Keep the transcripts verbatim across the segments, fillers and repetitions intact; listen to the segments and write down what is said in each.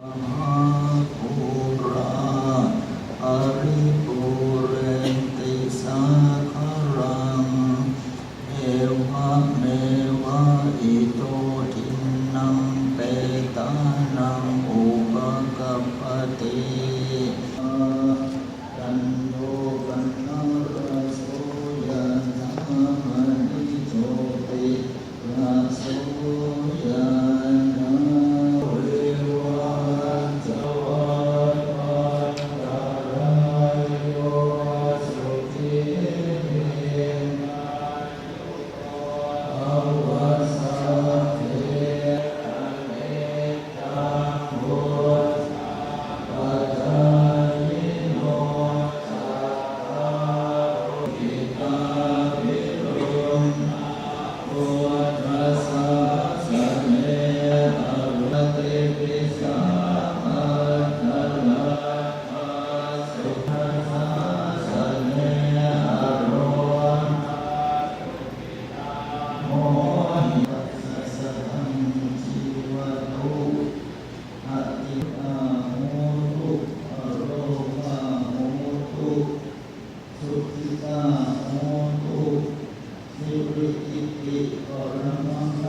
Mahāpūrā paripūrenti sāgaraṃ, evameva ito dinnaṃ petānaṃ upakappati. Jañño paṇṇaraso yathā, maṇi jotiraso yathā. Evameva ito dinnaṃ petānaṃ upakappati. Sadaṃ jīvatu, atītā hotu, arogā hotu, sukhitā hotu, siriṭṭhiti paramagāmiṃ.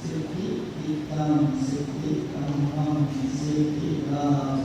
Sikhikhittaṃ, sikhikhammaṃ, sikhilābhaṃ.